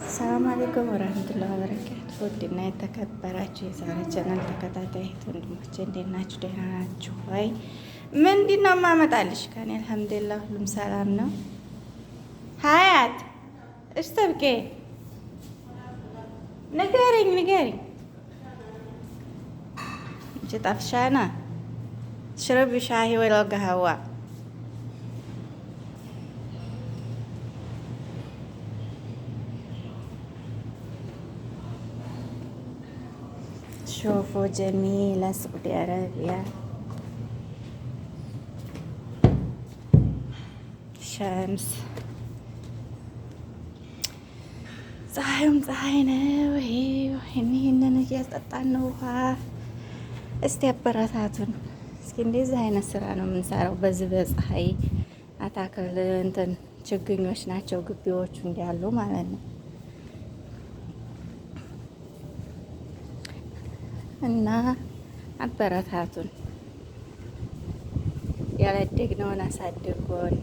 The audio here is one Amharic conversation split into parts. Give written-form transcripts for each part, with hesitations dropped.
ሰላም አለይኩም ወራህመቱላሂ ወበረካቱ። ውድና የተከበራችሁ የዛሬ ቻናል ተከታታይ ወንድሞቼ እንዴት ናችሁ? ደህና ናችሁ ወይ? ምንድን ነው የማመጣልሽ? ከእኔ አልሐምዱሊላህ ሁሉም ሰላም ነው። ሀያት እሽተብቄ ንገሪኝ ንገሪኝ። እንቺ ጠፍሻና ትሽረቢ ሻሂ ወላ ቀህዋ? شوفوا جميلة سعودي عربية شمس ፀሐዩም ፀሐይ ነው። ይህንን እያስጠጣን ነው ውሃ። እስቲ አበረታቱን እስኪ። እንደዚህ አይነት ስራ ነው የምንሰራው በዚህ በፀሐይ። አታክል እንትን ችግኞች ናቸው ግቢዎቹ እንዲያሉ ማለት ነው። እና አበረታቱን፣ ያላደግነውን አሳድጎን።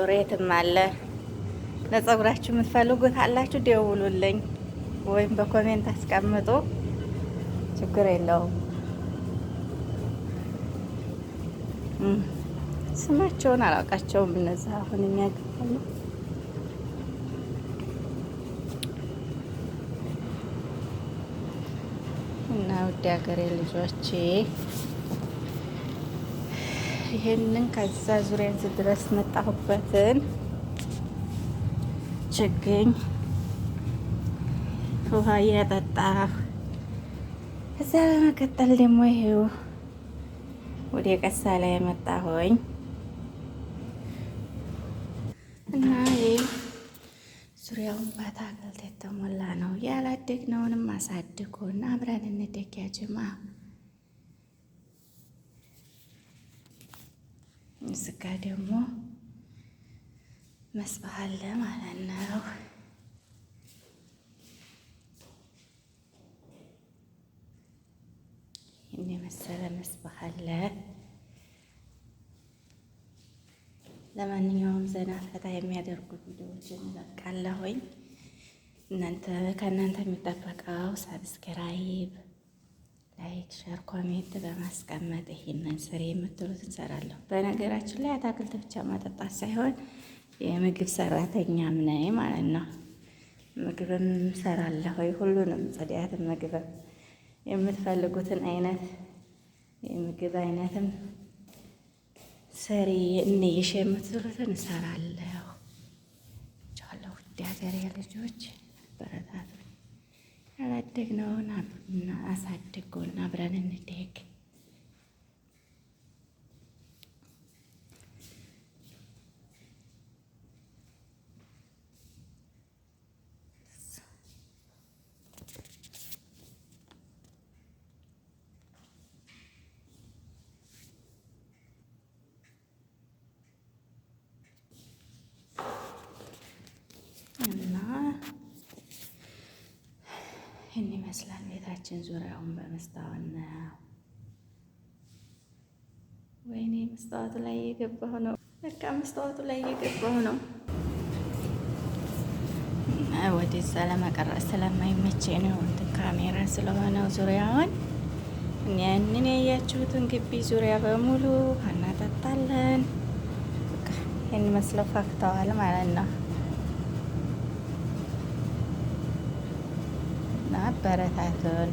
ሬትም አለ። ለጸጉራችሁ የምትፈልጉት አላችሁ ደውሉልኝ፣ ወይም በ comment አስቀምጡ። ችግር የለውም። ስማቸውን አላውቃቸውም። እነዚህ አሁን የሚያገባሉ እና ውድ ሀገሬ ልጆቼ ይሄንን ከዛ ዙሪያ እዚህ ድረስ መጣሁበትን ችግኝ ውሃ እያጠጣሁ እዛ በመቀጠል ደግሞ ይሄው ወደ ቀሳ ላይ የመጣሁኝ እና ይህ ዙሪያውን በአታክልት የተሞላ ነው። ያላደግነውንም አሳድጎና አብረን እንደግ ያ ጀማ። እዚህ ጋ ደግሞ መስበህ አለ ማለት ነው። ይህን የመሰለ መስበህ አለ። ለማንኛውም ዘና ፈታ የሚያደርጉ ቪዲዮዎችን እለቃለሁኝ። እናንተ ከእናንተ የሚጠበቀው subscribe፣ like፣ share፣ comment በማስቀመጥ ይሄንን ስሪ የምትሉት እንሰራለሁ። በነገራችን ላይ አታክልት ብቻ ማጠጣት ሳይሆን የምግብ ሰራተኛም ነኝ ማለት ነው። ምግብም ሰራለሁ፣ ሁሉንም ጽዳትም፣ ምግብም የምትፈልጉትን አይነት የምግብ አይነትም ስሪ እንይሽ የምትሉትን እሰራለሁ። ቻለሁ ውድ ሀገሬ ልጆች በረታቱ። ያላደግነውን አሳድጎና አብረን እንደግ። እና ይህን ይመስላል ቤታችን ዙሪያውን በመስታወት ነው። ወይኔ መስታወቱ ላይ እየገባሁ ነው። በቃ መስታወቱ ላይ እየገባሁ ነው። ወደዛ ለመቀረጽ ስለማይመቼ ነው፣ እንትን ካሜራ ስለሆነው ዙሪያውን። ያንን ያያችሁትን ግቢ ዙሪያ በሙሉ እናጠጣለን። ይህን መስለው ፈክተዋል ማለት ነው። አበረታቱን።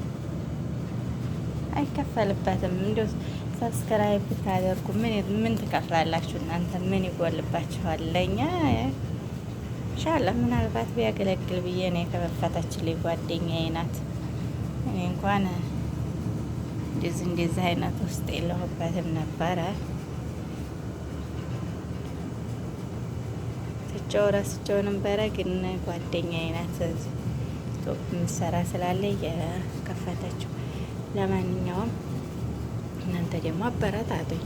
አይከፈልበትም። እንዲሁ subscribe ብታደርጉ ምን ትከፍላላችሁ እናንተ? ምን ይጎልባችኋል? ለእኛ ኢንሻአላህ ምናልባት ቢያገለግል ብዬ ነው የከፈተችልኝ ጓደኛዬ ናት። እኔ እንኳን እንደዚህ እንደዚህ አይነት ውስጥ የለሁበትም ነበረ። ትቼው ረስቼው ነበረ፣ ግን ጓደኛዬ ናት ቶፕ ምሰራ ስላለ የከፈተችው። ለማንኛውም እናንተ ደግሞ አበረታቱኝ።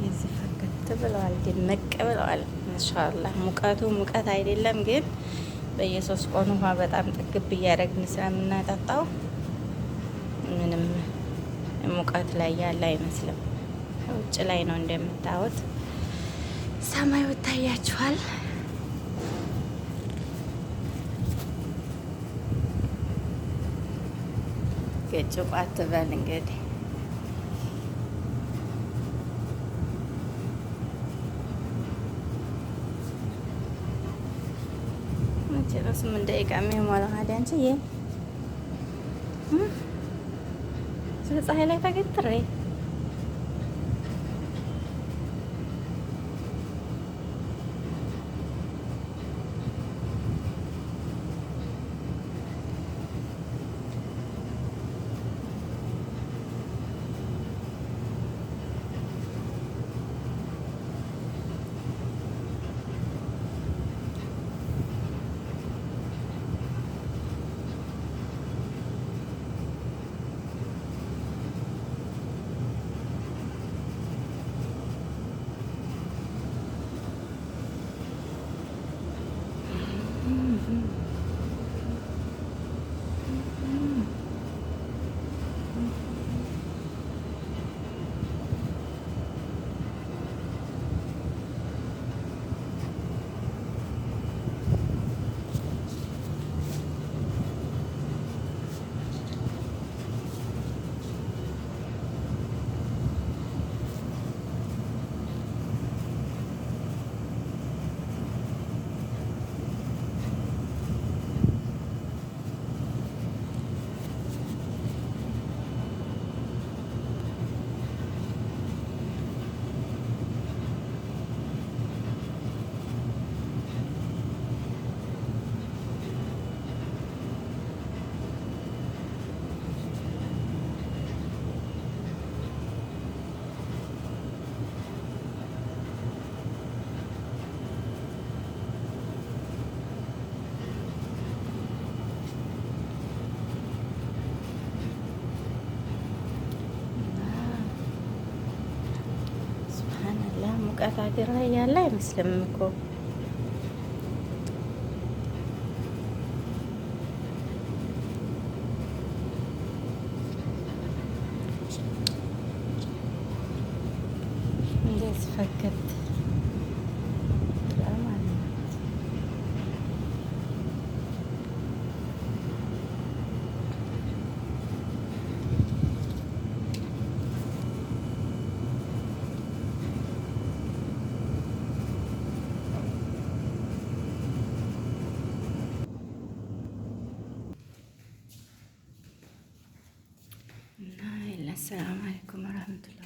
እዚህ ፈከት ብለዋል፣ ድምቅ ብለዋል። ኢንሻአላህ ሙቀቱ ሙቀት አይደለም፣ ግን በየሶስት ቀኑ ውሃ በጣም ጥግብ እያደረግን ስለምናጠጣው ምንም ሙቀት ላይ ያለ አይመስልም። ውጭ ላይ ነው እንደምታዩት፣ ሰማዩ ይታያችኋል። ግጭ አትበል እንግዲህ። መቼ ነው 8 ደቂቃ የሚሞላው? ታዲያ አንቺዬ ስለ ፀሐይ ላይ ተገትሬ ሱብሃንአላህ ሙቀት ሀገር ላይ ያለ አይመስልም እኮ። እንደዚህ ፈከት ማለት ነው። እና አሰላሙ አለይኩም ወረህመቱላሂ።